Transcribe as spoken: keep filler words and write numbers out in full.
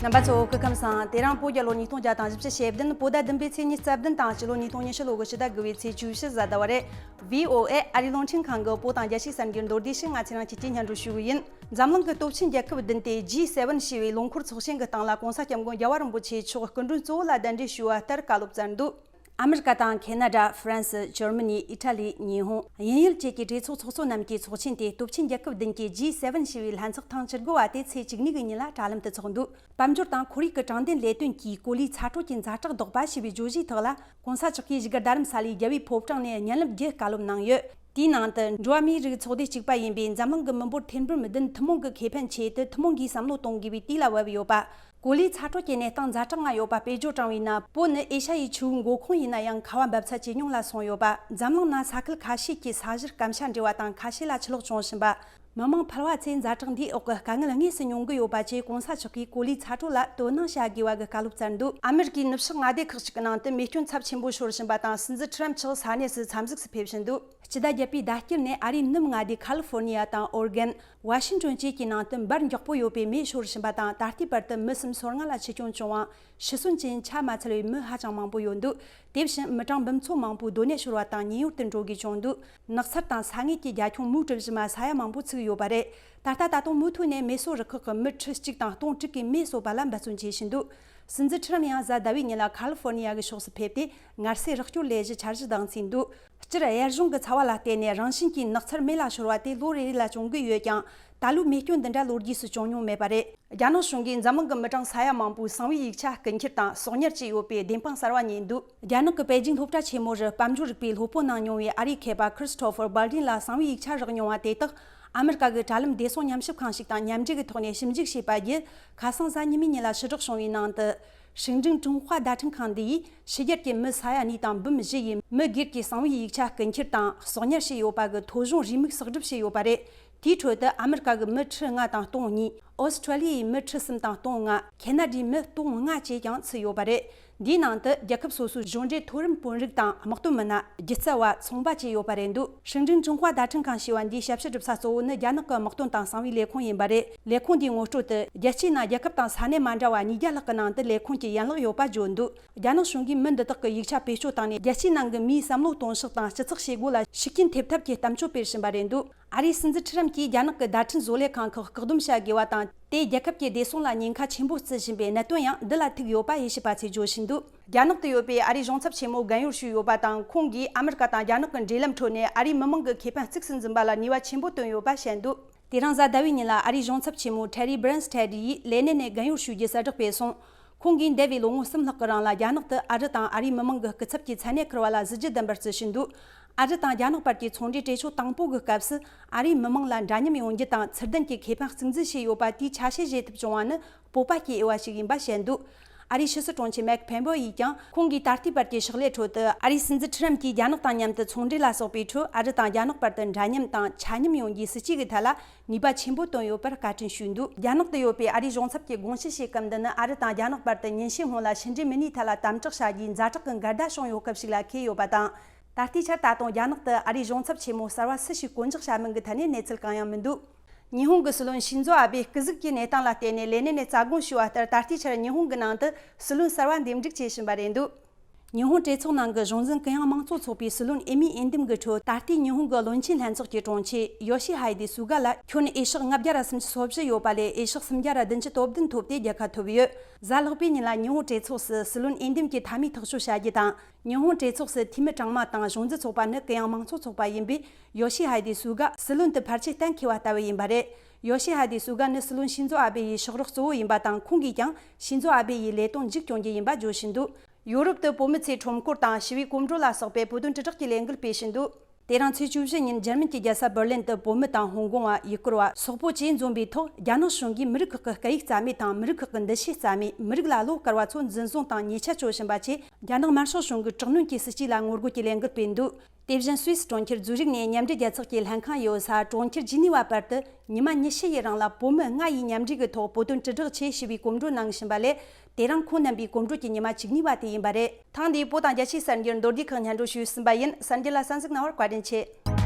རྣམ་པ་ཚོ་སྐུ་ཁམས་བཟང་། དེ་རིང་བོད་རྒྱལ་ལོ་ཉིས་སྟོང་བརྒྱ་དང་བཞི་བཅུ་ཞེ་བདུན། བོད་ཟླ་བདུན་པའི་ཚེས་ཉི་ཤུ་རྩ་བདུན་དང་སྤྱི་ལོ་ཉིས་སྟོང་ཉི་ཤུ་ལོ་གི་ཕྱི་ཟླ་དགུ་པའི་ཚེས་བཅུ་བཞི་གཟའ་ཟླ་བ་རེད། བྷི་ཨོ་ཨེ་ཨ་རིའི་རླུང་འཕྲིན་ཁང་གི་བོད་དང་རྒྱལ་སྤྱིའི་གསར་འགྱུར་མདོར་བསྡུས་ཤིག་ང་ཚེ་རིང་སྐྱིད་ཀྱིས་སྙན་སྒྲོན་ཞུ་གི་ཡིན། འཛམ་གླིང་གི་སྟོབས་ཆེན་རྒྱལ་ཁབ་བདུན་ཏེ་ཇི་སེ་ཝེན་ཞེས་པའི་ལོ་འཁོར་ཚོགས་ཆེན་གྱི་སྟེང་ལ་༸གོང་ས་༸སྐྱབས་མགོན་རྒྱལ་བ་རིན་པོ་ཆེ་མཆོག་སྐུ་མགྲོན་གཙོ་བོ་ལ་གདན་འདྲེན་ཞུས་པ་ལྟར་བཀའ་སློབ་སྩལ་འདུག། ཨ་མི་རི་ཀ་དང་ཁེ་ན་ཌ། ཧྥ་རན་སི། འཇར་མ་ནི། ཨི་ཊ་ལི། ཉི་ཧོང་། དབྱིན་ཡུལ་བཅས་ཀྱི་གྲོས་ཚོགས་ཚོགས་གཙོ་རྣམས་ཀྱི་ཚོགས་ཆེན་དེ་སྟོབས་ཆེན་རྒྱལ་ཁབ་བདུན་གྱི་ཇི་སེ་ཝེན་ཞེས་པའི་ལྷན་ཚོགས་ཐེངས་བཅུ་དགུ་བ་དེ་ཚེས་བཅུ་གཉིས་ཀྱི་ཉིན་ལ་དྲ་ལམ་དུ་ཚོགས་འདུག། དཔལ་འབྱོར་དང་ཁོར་ཡུག་གི་དྲང་བདེན་ལས་དོན་གྱིས་གོ་ལའི་ཚ་དྲོད་ཀྱི་ཛ་དྲག་ལྡོག་པ་ཞེས་པའི་བརྗོད་གཞིའི་ཐོག་ལ་༸གོང་ས་མཆོག་གིས་བཞུགས་སྒར་རྡ་རམ་ས་ལའི་རྒྱལ་བའི་ཕོ་བྲང་ནས་བརྙན་ལམ་བརྒྱུད་བཀའ་སློབ་གནང་ཡོད། དེའི་ནང་དུ་འགྲོ་བ་མིའི་རིགས་ཚོགས་སྡེ་གཅིག་པ་ཡིན་པའི་འཛམ་གླིང་གི་མི་འབོར་ཐེར་འབུམ་བདུན་ཐུན་མོང་གི་ཁེ་ཕན་ཆེད་དུ་ཐུན་མོང་གིས་བསམ་བློ་གཏོང་དགོས་པའི་དུས་ལ་བབས་ཡོད་པ། གོ་ལའི་ཚ་དྲོད་ཀྱི་གནས་སྟངས་ཛ་དྲག་ང་ཡོད་པ་དཔེ་བརྗོད་དྲངས་པའི་ནང་། བོད་ནི་ཨེ་ཤ་ཡའི་ཆུ་བོའི་མགོ་ཁུངས་ཡིན་ན་ཡང་ཁ་བ་འབབ་ཚད་ཇེ་ཉུང་ལ་སོང་ཡོད་པ། འཛམ་གླིང་ནང་ས་ཁུལ་ཁ་ཤས་ཀྱི་ས་གཞིར་སྐམ་ཤ་འབྲེལ་བ་དང་ཁ་ཤས་ལ་ཆུ་ལོག་བྱུང་བཞིན་པ། མི་མང་ཕལ་བ་ཚོས་ཛ་དྲག་འདིའི་འོག་གི་དཀའ་ངལ་དངོས་སུ་མྱོང་གི་ཡོད་པ་བཅས་༸གོང་ས་མཆོག་གིས་གོ་ལའི་ཚ་དྲོད་ལ་དོ་སྣང་བྱ་དགོས་པ་གི་བཀའ་སློབ་སྩལ་འདུག། ཨ་མི་རི་ཀའི་ནུབ་ཕྱོགས་མངའ་སྡེ་ཁག་ཅིག་གི་ནང་དུ་མེ་སྐྱོན་ཚབས་ཆེན་པོ་ཤོར་བཞིན་པ་དང་། སྲིད་འཛིན་ཁྲི་རམ་མཆོག་ས་གནས་སུ་འཚམས་གཟིགས་སུ་ཕེབས་བཞིན་འདུག། སྤྱི་ཟླ་བརྒྱད་པའི་ཟླ་དཀྱིལ་ནས་ཨ་རིའི་ནུབ་མངའ་སྡེ་ཁ་ལི་ཧྥོར་ནི་ཡ་དང་ཨོར་གན། ཝ་ཤིང་ཏོན་བཅས་ཀྱི་ནང་དུ་འབར་མགྱོགས་པོ་ཡོད་པའི་མེ་ཤོར་བཞིན་པ་དང་། ད་ལྟའི་བར་དུ་མི་སུམ་སོ་ལྔ་ལ་འཆི་སྐྱོན་བྱུང་བ། ཤི་གསོན་ཅན་ཆ་མ་འཚོལ་བའི་མི་ཧ་ཅང་མང་པོ་ཡོད་འདུག། དེ་བཞིན་མི་གྲངས་འབུམ་ཚོ་མང་པོའི་སྡོད་གནས་ཤོར་བ་དང་ཉེན་གཡོལ་དུ་འགྲོ་དགོས་བྱུང་འདུག། ནགས་ཚལ་དང་ས་ངོས་ཀྱི་རྒྱ་ཁྱོན་མུའུ་ཀྲི་བཞི་མ་ས་ཡ་མང་པོ་ཚུགས་ཡོད་པ་རེད། ད་ལྟ་ད་དུང་མུ་མཐུད་ནས་མེ་གསོད་རུ་ཁག་གི་མི་ཁྲི་གཅིག་དང་སྟོང་དྲུག་གིས་མེ་གསོད་པ་ལ་འབད་བརྩོན་བྱེད་བཞིན་འདུག། སྲིད་འཛིན་ཁྲི་རམ་ཡང་གཟའ་ཟླ་བའི་ཉིན་ལ་ཁ་ལི་ཧྥོར་ནི་ཡ་གི་ཕྱོགས་སུ་ཕེབས་ཏེ། ངལ་སེལ་རོགས་སྐྱོར་ལས་གཞི་འཆར་གཞི་དང་མཚན་འདུག། སྤྱིར་དབྱར་གཞུང་གི་ཚ་བ་ལ་བརྟེན་ནས་རང་བཞིན་གྱིས་ནགས་ཚལ་མེ་ལ་ཤོར་བ་དེ་ལོ་རེ་རེ་ལ་བྱུང་གི་ཡོད་ཀྱང་། ད་ལོའི་མེ་སྐྱོན་འདི་འདྲ་ལོ་རྒྱུས་སུ་བྱུང་མྱོང་མེད་པ་རེད། རྒྱ་ནག་གཞུང་གིས་འཛམ་གླིང་གི་མི་གྲངས་ས་ཡ་མང་པོའི་གསང་བའི་ཡིག་ཆ་རྐུ་འཁྱེར་དང་སྲོག་ཉར་བྱས་ཡོད་པའི་བདེན་དཔང་གསར་བ་རྙེད་འདུག། རྒྱ་ནག་གི་པེ་ཅིང་སློབ་གྲྭ་ཆེན་མོ་རུ་དཔལ་འབྱོར་རིག་པའི་སློབ་སྤོང་གནང་མྱོང་བའི་ཨ་རིའི་མཁས་པ་ཁྲི་སི་ཊོ་ཕར་བྷར་ཌིན་ལ་གསང་བའི་ཡིག་ཆ་རག་མྱོང་བ་དེ་དག་ཨ་མི་རི་ཀ་གི་དྲ་ལམ་བདེ་སྲུང་མཉམ་ཞིབ་ཁང་ཞིག་དང་མཉམ་འབྲེལ་གྱི་ཐོག་ནས་ཞིབ་འཇུག་བྱས་པ་བརྒྱུད། ཁ་སང་གཟའ་ཉི་མའི་ཉིན་ལ་ཕྱིར་བསྒྲགས་བྱུང་བའི་ནང་དུ། ཧྲིང་ཀྲིང་ཀྲུང་ཧྭ་བརྡ་འཕྲིན་ཁང་འདི་ཡིས་ཕྱི་རྒྱལ་གྱི་མི་ས་ཡ་གཉིས་དང་འབུམ་བཞི་ཡི་མི་སྒེར་གྱི་གསང་བའི་ཡིག་ཆ་རྐུ་འཁྱེར་དང་སྲོག་ཉར་བྱས་ཡོད་པ་གི་ཐོ་གཞུང་རེའུ་མིག་གསོག་སྒྲུབ་བྱས་ཡོད་པ་རེད། དེའི་ཁྲོད་དུ་ཨ་མི་རི་ཀ་གི་མི་ཁྲི་ལྔ་དང་སྟོང་གཉིས། ཨོ་སི་ཁྲ་ལི་ཡའི་མི་ཁྲི་གསུམ་དང་སྟོང་ལྔ། ཁེ་ན་ཌའི་མི་སྟོང་ལྔ་བཅས་ཀྱང་ཚུད་ཡོད་པ་རེད། འདིའི་ནང་དུ་རྒྱལ་ཁབ་སོ་སོའི་གཞུང་འབྲེལ་མཐོ་རིམ་དཔོན་རིགས་དང་དམག་དོན་མི་སྣ། སྒྱུ་རྩལ་བ། ཚོང་པ་བཅས་ཡོད་པ་རེད་འདུག། ཧྲིང་ཀྲིང་ཀྲུང་ཧྭ་བརྡ་འཕྲིན་ཁང་ཞེས་པ་འདིའི་ཞབས་ཕྱི་སྒྲུབ་ས་གཙོ་བོ་ནི་རྒྱ་ནག་གི་དམག་དོན་དང་གསང་བའི་ལས་ཁུངས་ཡིན་པ་རེད། ལས་ཁུངས་འདིའི་ངོ་སྤྲོད་དུ། རྒྱལ་སྤྱིའི་ནང་རྒྱལ་ཁབ་དང་ས་གནས་མ་འདྲ་བ་ཉིས་བརྒྱ་ལྷག་གི་ནང་དུ་ལས་ཁུངས་ཀྱི་ཡན་ལག་ཡོད་པ་བརྗོད་འདུག། རྒྱ་ནག་གཞུང་གིས་མི་འདི་དག་གི་ཡིག་ཆ་བེད་སྤྱོད་བཏང་ནས། རྒྱལ་སྤྱིའི་ནང་གི་མིའི་བསམ་བློ་གཏོང་ཕྱོགས་དང་སྤྱི་ཚོགས་བྱེད་སྒོ་ལ་ཤུགས་རྐྱེན་ཐེབས་ཐབས་ཀྱི་གཏམ་བརྗོད་སྤེལ་བཞིན་པ་རེད་འདུག། ཨ་རིའི་སྲིད་འཛིན་ཁྲི་རམ་གྱིས་རྒྱ་ནག་གི་བརྡ་འཕྲིན་བཟོ་ལས་ཁང་ཁག་བཀག་སྡོམ་བྱ་དགོས་པ་དང་། དེས་རྒྱལ་ཁབ་ཀྱི་བདེ་སྲུང་ལ་ཉེན་ཁ་ཆེན་པོ་བརྩི་བཞིན་པའི་གནད་དོན་ཡང་འདི་ལ་ཐུག་ཡོད་པ་དབྱེ་ཞིབ་པ་ཚོས་བརྗོད་བཞིན་འདུག། རྒྱ་ནག་ཏུ་ཡོད་པའི་ཨ་རིའི་གཞུང་ཚབ་ཆེན་མོ་རྒན་ཡོལ་ཞུས་ཡོད་པ་དང་། ཁོང་གིས་ཨ་མི་རི་ཀ་དང་རྒྱ་ནག་གི་འབྲེལ་ལམ་ཁྲོད་ནས་ཨ་རིའི་མི་མང་གི་ཁེ་ཕན་གཙིགས་སུ་འཛིན་པ་ལ་ནུས་པ་ཆེན་པོ་བཏོན་ཡོད་པ་བཤད་འདུག། དེ་རིང་གཟའ་ཟླ་བའི་ཉིན་ལ་ཨ་རིའི་གཞུང་ཚབ་ཆེན་མོ་ཊེ་རི་སྦྲན་སི་ཊེ་ཌི་ཡིས་ལས་གནས་ནས་རྒན་ཡོལ་ཞུ་རྒྱུའི་གསལ་བསྒྲགས་སྤེལ་སོང་། ཁོང་གིས་འདས་པའི་ལོ་ངོ་གསུམ་ལྷག་གི་རིང་ལ་རྒྱ་ནག་ཏུ་ཨ་རི་དང་ཨ་རིའི་མི་མང་གི་སྐུ་ཚབ་ཀྱི་མཚན་གནས་འཁུར་བ་ལ་གཟི་བརྗིད་ལྡན་པར་བརྩི་བཞིན་འདུག། ཨ་རི་དང་རྒྱ་ནག་བར་གྱི་ཚོང་འབྲེལ་གྲོས་ཆོད་དང་པོ་གི་སྐབས་སུ། ཨ་རིའི་མི་མང་ལ་འདྲ་མཉམ་ཡོང་རྒྱུ་དང་ཚུལ་ལྡན་གྱི་ཁེ་ཕན་གཙིགས་འཛིན་བྱས་ཡོད་པ་དེའི་ཆ་ཤས་བཞེས་ཐུབ་བྱུང་བ་ནི་སྤོབས་པ་སྐྱེ་འོས་པ་ཞིག་ཡིན་པ་བཤད་འདུག། ཨ་རིའི་ཕྱི་སྲིད་དྲུང་ཆེ་མེག་ཕེམ་པོ་ཡིས་ཀྱང་ཁོང་གིས་ད་ལྟའི་བར་གྱི་ཕྱག་ལས་ཁྲོད་དུ་ཨ་རིའི་སྲིད་འཛིན་ཁྲི་རམ་གྱིས་རྒྱ་ནག་དང་མཉམ་དུ་ཚོང་འབྲེལ་ལ་སོགས་པའི་ཁྲོད་ཨ་རི་དང་རྒྱ་ནག་བར་དུ་འདྲ་མཉམ་དང་ཆ་མཉམ་ཡོང་རྒྱུའི་སྲིད་ཇུས་ཀྱི་ཐད་ལ་ནུས་པ་ཆེན་པོ་བཏོན་ཡོད་པར་བཀའ་དྲིན་ཞུས་འདུག། རྒྱ་ནག་ཏུ་ཡོད་པའི་ཨ་རིའི་གཞུང་ཚབ་ཀྱི་དགོངས་ཞུ་བྱེད་སྐབས་འདི་ནི་ཨ་རི་དང་རྒྱ་ནག་བར་དུ་ཉིན་ཤས་སྔོན་ལ་ཕྱི་འབྲེལ་མི་སྣའི་ཐད་ལ་དམ་དྲག་བྱ་རྒྱུའི་ཛ་དྲག་གི་འགལ་ཟླ་བྱུང་ཡོད་སྐབས་ཤིག་ལ་འཁེལ་ཡོད་པ་དང་། ད་ལྟའི་ཆར་ད་དུང་རྒྱ་ནག་ཏུ་ཨ་རིའི་གཞུང་ཚབ་ཆེན་མོ་གསར་བ་སུ་ཞིག་བསྐོ་འཇོག་བྱ་མིན་གྱི་ཐད་ནས་གནས་ཚུལ་གང་ཡང་མི་འདུག། ཉི་ཧོང་གི་སྲིད་བློན་ཤིན་ཛོ་ཨ་བྷེ་སྐུ་གཟུགས་ཀྱི་གནས་སྟངས་ལ་བརྟེན་ནས་ལས་གནས་ནས་རྩ་དགོངས་ཞུས་པ་ལྟར། ད་ལྟའི་ཆར་ཉི་ཧོང་གི་ནང་དུ་སྲིད་བློན་གསར་བ་འདེམས་སྒྲུག་བྱེད་བཞིན་པ་རེད་འདུག། ཉི་ཧོང་གྲོས་ཚོགས་ནང་གི་གཞུང་འཛིན་གུ་ཡངས་དམངས་གཙོ་ཚོགས་པའི་སྲིད་བློན་འོས་མིའི་འོས་འདེམས་ཀྱི་ཁྲོད། ད་ལྟའི་ཉི་ཧོང་གི་བློན་ཆེན་ལྷན་ཚོགས་ཀྱི་དྲུང་ཆེ་ཡོ་ཤི་ཧའི་དེ་སུ་ག་ལ་ཁྱོན་འོས་ཤོག་ལྔ་བརྒྱ་ར་སུམ་ཅུ་སོ་བཞི་ཡོད་པ་ལས་འོས་ཤོག་སུམ་བརྒྱ་ར་བདུན་ཅུ་དོན་བདུན་ཐོབ་སྟེ་རྒྱལ་ཁ་ཐོབ་ཡོད། གཟའ་ལྷག་པའི་ཉིན་ལ་ཉི་ཧོང་གྲོས་ཚོགས་སུ་སྲིད་བློན་འོས་འདེམས་ཀྱི་མཐའ་མའི་ཐག་གཅོད་བྱ་རྒྱུ་དང་། ཉི་ཧོང་གྲོས་ཚོགས་སུ་འཐུས་མི་གྲངས་མང་དང་གཞུང་འཛིན་ཚོགས་པ་ནི་གུ་ཡངས་དམངས་གཙོ་ཚོགས་པ་ཡིན་པས། ཡོ་ཤི་ཧའི་དེ་སུ་ག་སྲིད་བློན་དུ་ཕལ་ཆེར་གཏན་འཁེལ་བ་ལྟ་བུ་ཡིན་པ་རེད། ཡོ་ཤི་ཧའི་དེ་སུ་ག་ནི་སྲིད་བློན་ཤིན་ཛོ་ཨ་བྷེ་ཡི་ཕྱག་རོགས་གཙོ་བོ་ཡིན་པ་དང་། ཁོང་གིས་ཀྱང་ཤིན་ཛོ་ཨ་བྷེ་ཡི་ལས་དོན་མཇུག་སྐྱོང་རྒྱུ་ཡིན་པ་བརྗོད་བཞིན་འདུག། ཡོ་རོབ་ཏུ་བོད་མི་ཚོའི་ཁྲོམ་སྐོར་དང་ཞི་བའི་གོམ་བགྲོད་ལ་སོགས་པའི་བོད་དོན་དྲིལ་བསྒྲགས་ཀྱི་ལས་འགུལ་སྤེལ་བཞིན་འདུག། དེ་རིང་ཚེས་བཅུ་བཞི་ཉིན་འཇར་མན་གྱི་རྒྱལ་ས་འབར་ལིན་དུ་བོད་མི་དང་ཧོང་ཀོང་བ། ཡུ་གུར་བ། སོག་པོ་བཅས་འཛོམས་པའི་ཐོག་རྒྱ་ནག་གཞུང་གིས་མི་རིགས་ཁག་གི་སྐད་ཡིག་རྩ་མེད་དང་། མི་རིགས་ཁག་གི་འདུ་ཤེས་རྩ་མེད། མི་རིགས་ལ་བློ་དཀར་བ་ཚོ་འཛིན་བཟུང་དང་ཉེས་ཆད་གཅོད་བཞིན་པ་བཅས། རྒྱ་ནག་དམར་ཤོག་གཞུང་གི་དྲག་གནོན་གྱི་སྲིད་ཇུས་ལ་ངོ་རྒོལ་གྱི་ལས་འགུལ་སྤེལ་འདུག། དེ་བཞིན་སུད་སི་གྲོང་ཁྱེར་ཛུ་རིག་ནས་མཉམ་འབྲེལ་རྒྱལ་ཚོགས་ཀྱི་ལྷན་ཁང་ཡོད་ས་གྲོང་ཁྱེར་ཇི་ནི་ཝ་བར་དུ་ཉི་མ་ཉི་ཤུ་ཡི་རིང་ལ་བོད་མི་ལྔ་ཡིས་མཉམ་འབྲེལ་གྱི་ཐོག་བོད་དོན་དྲིལ་བསྒྲགས་ཆེད་ཞི་བའི་གོམ་བགྲོད་གནང་བཞིན་པ་ལས། དེ་རིང་ཁོང་རྣམ་པའི་གོམ་བགྲོད་ཀྱི་ཉི་མ་བཅུ་གཉིས་པ་དེ་ཡིན་པ་རེད། ཐེངས་འདིའི་བོད་དང་རྒྱལ་སྤྱིའི་གསར་འགྱུར་མདོར་བསྡུས་ཁག་སྙན་སྒྲོན་ཞུས་ཟིན་པ་ཡིན། གསར་འགྱུར་ལ་གསན་གཟིགས་གནང་བར་བཀའ་དྲིན་ཆེ།